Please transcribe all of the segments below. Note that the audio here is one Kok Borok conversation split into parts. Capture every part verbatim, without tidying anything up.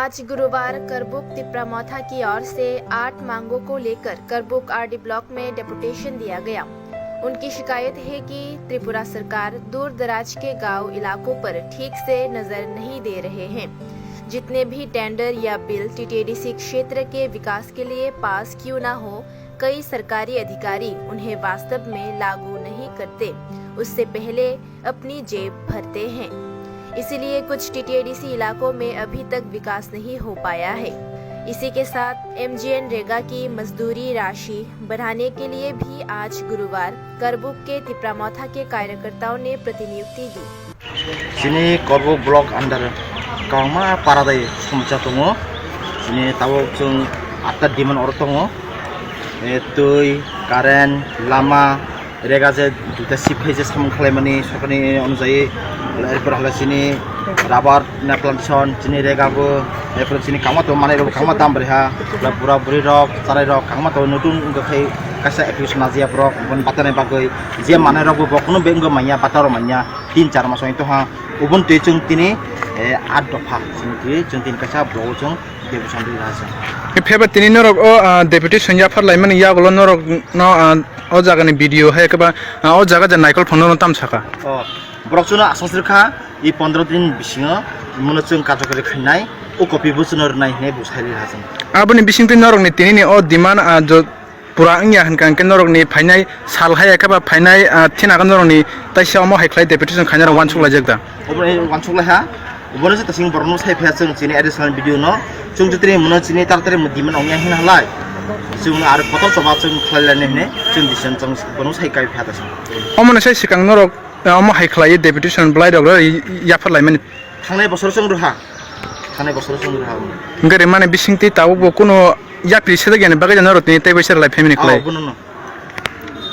आज गुरुवार करबुक तिपरा मोथा की ओर से आठ मांगों को लेकर करबुक आरडी ब्लॉक में डेपुटेशन दिया गया। उनकी शिकायत है कि त्रिपुरा सरकार दूर दराज के गांव इलाकों पर ठीक से नजर नहीं दे रहे हैं। जितने भी टेंडर या बिल टीटीएडीसी क्षेत्र के विकास के लिए पास क्यों ना हो, कई सरकारी अधिकारी उन्हें वास्तव में लागू नहीं करते, उससे पहले अपनी जेब भरते हैं। इसीलिए कुछ टीटीएडीसी इलाकों में अभी तक विकास नहीं हो पाया है। इसी के साथ एमजीएनरेगा की मजदूरी राशि बढ़ाने के लिए भी आज गुरुवार करबुक के तिपरामोथा के कार्यकर्ताओं ने प्रतिनियुक्ति दी। Chini Korbuk block under kwbangma para dai somsa tongo. Chini tabuk chwng atta demand oro tongo. E, twi, current, lama, rega je duita sip khai je samung khlaimani sorkarni onujai, erpor hala chini rubber na plantation, chini rega bo, erpor chini kwbangma tongo manwi rok kwbangma dam bwrwi ha, bura bwrwi rok, chwrai rok kwbangma tongo, nutun wngkha khai kaisa application najiya borok, boni batanai bagwi je manwi rok bo, bo kunu bag wngwi manya, bata rok manya, tin char mas wngwi tongha, oboni twi chwng tini, eh, art dopha, chwng twi, chwng tini kaisa blogo chwng deputation rwi rwha chwng. Pheba tini norok o, ah, deputation yaphar laimani yagulo norok no, ah, o jagani B D O hai khe ba, ah, o jaga je naikol phano no tam saka. Oh, borok chwngno aswk rwkha, i pondro din bisingo mano chwng karjakari khainai, o copy bo chwngno rwnai hinwi bo sai rwha chwng. Aboni bisingtwi norokni tinini o demand, ah, jo-, pura wngya hwnka hwnkhe norokni phainai sal hai khe ba phainai, ah, thina khe norokni taisa omo hai khlai deputation khainai rok uansuk laijak da. Obo uansuk lai ha, obono se tasing borokno sai phaiya chwng chini additional B D O no, chwng jotoni mano chini taratari demand ongya hin halai, chwng aro kotor choba chwng khlai lainai hinwi chwng decision chwng bono sai kai phaiya tasing. Omono sai swkang norok, ah, omo hai khlai deputation bwlai rok yaphar laimani. Thangnai bosor chwng rwha. Thangnai bosor chwng rwha. Hwnkhe rimani bisingtwi tabuk bo kuno yapri sedek yani bagwi jano rotini tei bai serlai family khlai. Abono no.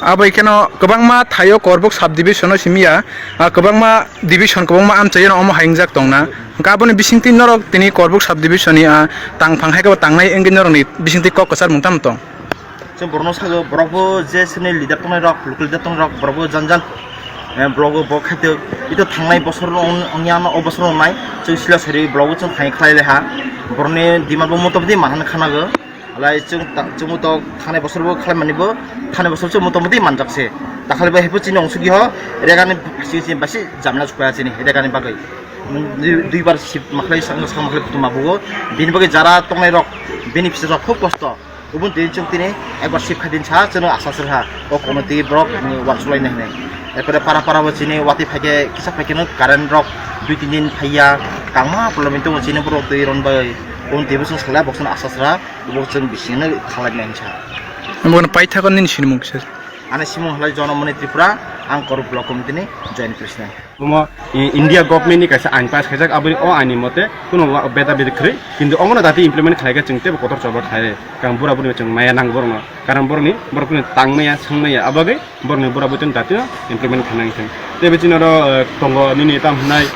Abai kheno kwbangma thaio Korbuk subdivision o simiya, ah, kwbangma division kwbangma amchaio no omo hai wngjak tongna. Hwnkhe aboni bisingtwi norok tini Korbuk subdivision ni, ah, tangphang hai khe bo tangnai wngwi norokni bisingtwi kok kwchar mung tamo tong? Chwng borokno sago, borok bo je chini leader tongnai rok, local leader tongnai rok, borok bo jan jan, eh, borok bo bo khaitwi ito thangnai bosor ong-, ongya no o bosor wngnai, chwng sila sari borok bo chwng thangwi khlai lai ha, borokni demand bo motamoti manna khanago, alai chwng ta-, chwng bo to thangnai bosor bo khlai mani bo, thangnai bosor chwng motamoti manjak se, dakhali bo haipo chini ongsugwi ho, regani chini chini basi jamla chukya chini regani bagwi, dui, dui bar sip makhlai sang, sang makhlai kutum abugo, bini bagwi jara tongnai rok, bini pisa rok khub kosto. Ubun tini chwng tini ekbar sip khaidin sa chwngno asa sirha o kono twi borok, mm, uansuk laina hinwi. Ekore para para bo chini watwi phaikhe kisa phaikhe no current rok dui tin din phaiya, kangma problem wng tongo chini borok twi ron bai. Ubun twi bo chwng salai boksong asa sirha, bo chwng bisingno khalai nai hinsa. Omo kono paithakgo nini sinimung kisa? Ani simung halai Jonamoni Tripura, ang Korbuk block committee ni joint president. Omo, i, India government ni kaisa ain pass khaijak, aboni o ain ni mote kuno wa-, beda beda kwrwi, kintu omono dati implement khlai khe chwng teibo kotor choba khlai, kang bura buri chwng maya nang borokno, karon borokni, borokni tang maya, swng maya, abagwi borokni bura buri dati implement khlai nang thung. Teibo chini oro, eh, tongo nini tam hwnai,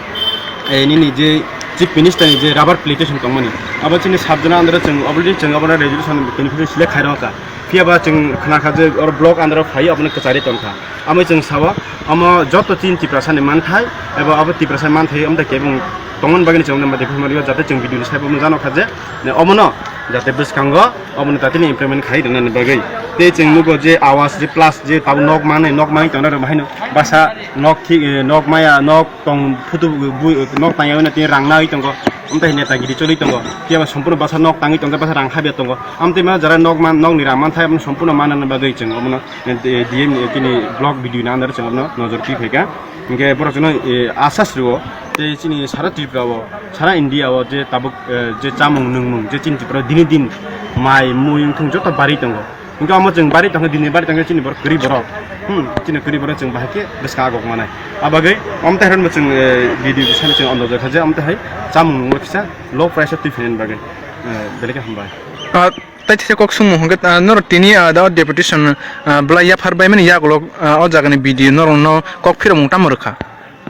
eh, nini je chief minister ni je rubber plantation tongmani, abo chini sat jona andro chwng already chwng abono resolution beneficiary select khai rwkha. Phiya ba chwng khna kha je oro block andro phai abono kwchari tong kha. Amo chwng sao, omo joto chini Tiprasa ni manthai, eba abo Tiprasa ni manthai, omo khe bung tongmani bagwi chwng omo de phimari o jate chwng video ni saibo mujano kha je, ne omono jate bwskango omono tatini implement khai rwnani bagwi. Tei chwng nugo je awas je plus je tabuk nok manwi, nok manwi tongnai rok bahaino basa nok thik, eh, nok maya, nok tong photo bu-, bu-, nok tangya hwnwi tini rang nai tongo. Omo tei netagiri choli tongo. Phiya ba sompurno basa nok tangwi tongo, basa rang habya tongo. Omo tei ma jara nok man, nokni rang manthai, omo sompurno manna bagwi chwng omono D M ni tini block video ni under chwng abono nojor twi phaikha. Hinkhe borok chwngno, eh, asas rwo tei chini sara Tripura o, sara India o je tabuk, eh, je chamung nungmung je chini Tripura o dini din mai mui wngthung joto bari tongo. Hinkhe omo chwng bari tongkhe dini bari tongkhe chini borok kwrwi borok. Hmm, chini kwrwi borok chwng bahai khe bwskang agok manai. Abagwi omo tei hwnba chwng, eh, video bisani chwng ondojak kha je omo tei hai chamung nungmung kisa low price o twi phainani bagwi, eh, belai khe hambai. Ah, Tei teisa kok sungmung hwnkhe, ah, norok tini, ah, da o deputation, ah, bwlai yaphar baimani yagulo, ah, o jagani B D O norokno kok phirokmung tamo rwkha?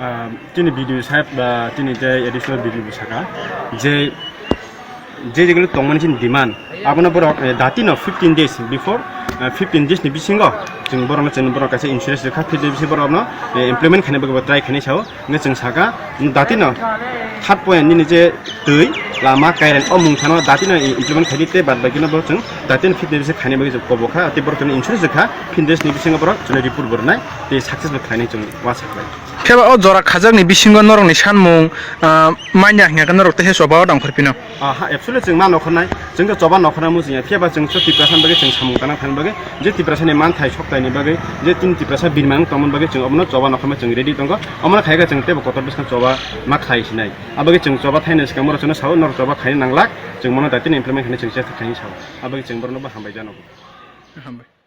Ah, chini B D O saheb, ah, chini tei additional B D O bo sakha je, je jegulo tongmani chini demand, Abono borok, eh, datino fifteen days before, eh, fifteen days ni bisingo chwng borokno, chwng borok kaisa insurance rwkha, fifteen days borokno, eh, implement khaina bagwi bo try khainai sao. Hwnkhe chwng saka, datino third point nini je twi, lama, kairen o mungthano datino implement khaidi tei bad bakino bo chwng datino fifteen days khaina bagwi chwng kobo kha, tei borok chwngno insurance rwkha, fifteen days ni bisingo borok chwngno report bo rwnai tei success bo khlainai chwng uansuk khlai. Khe ba o jora khajakni bisingo norokni sanmung, ah, manya hwnkhe norok tei he choba o tang phar phino? Ah, ha, actually chwng ma nokhornai, chwng to choba nokhorna muchungya, phiya ba chwng so Tiprasa ni bagwi chwng samung tangna thani bagwi, je Tiprasa ni manthai soktai ni bagwi, je tin Tiprasa birman tongmani bagwi chwng obono choba nokhorma chwng ready tongo, omono khaikhe chwng teibo kotor bwskang choba ma khlai sinai. Abagwi chwng choba thaina swkang borok chwngno sao, norok choba khaina nanglak, chwng mono daitino implement khaina chwng chesta khaina sao. Abagwi chwng borokno bo hambai jano. Hambai.